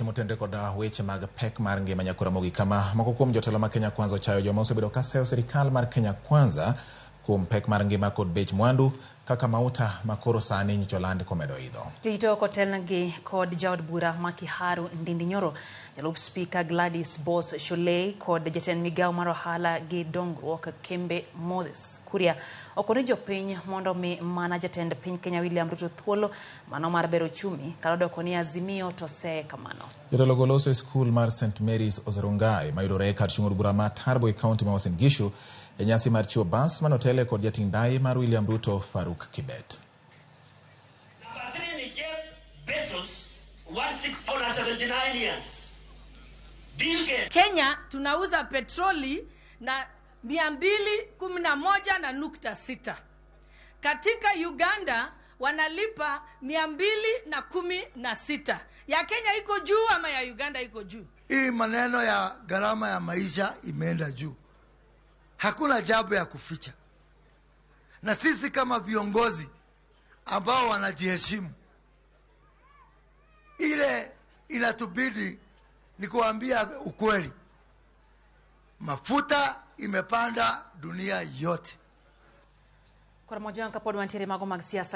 Motenore kod weche mag pek mar ngima nyakora mogik kama moko kuom jotelo ma Kenya Kwanza ochayo joma osebedo ka seyo sirikal mar Kenya Kwanza kuom pek mar ngima kod bech mwandu kaka mauta ma koro sani nyocha oland komedo idho. Rito kotelnegi kod jaod bura ma Kiharu Ndindi Nyoro, jalup spika Gladys Boss Shollei kod jatend migawo mar ohala gi dongruok Kembe Moses Kuria okone jopiny mondo mi mana jatend piny Kenya William Ruto thuolo mano mar bero uchumi kar doko ni Azimio to seye kamano. Jotelo go loso e skul mar St Mary's Oserungai mayudore kar chung' od bura ma Turbo e kaunti ma Uasin Gishu e nyasi mar chiwo bas manotele kod jating' ndai mar William Ruto Faruk Kibet. Number three ni Jeff Bezos, 1679 years. Bill Gates. Kenya tunauza petroli na 211.6. Katika Uganda wanalipa 216. Ya Kenya iko juu ama ya Uganda iko juu? Hii maneno ya gharama ya maisha imeenda juu, hakuna jambo ya kuficha, na sisi kama viongozi ambao wanajiheshimu, ile inatubidi ni kuambia ukweli. Mafuta imepanda dunia yote. Kor mojwang' kapod wantiere mago mag siasa.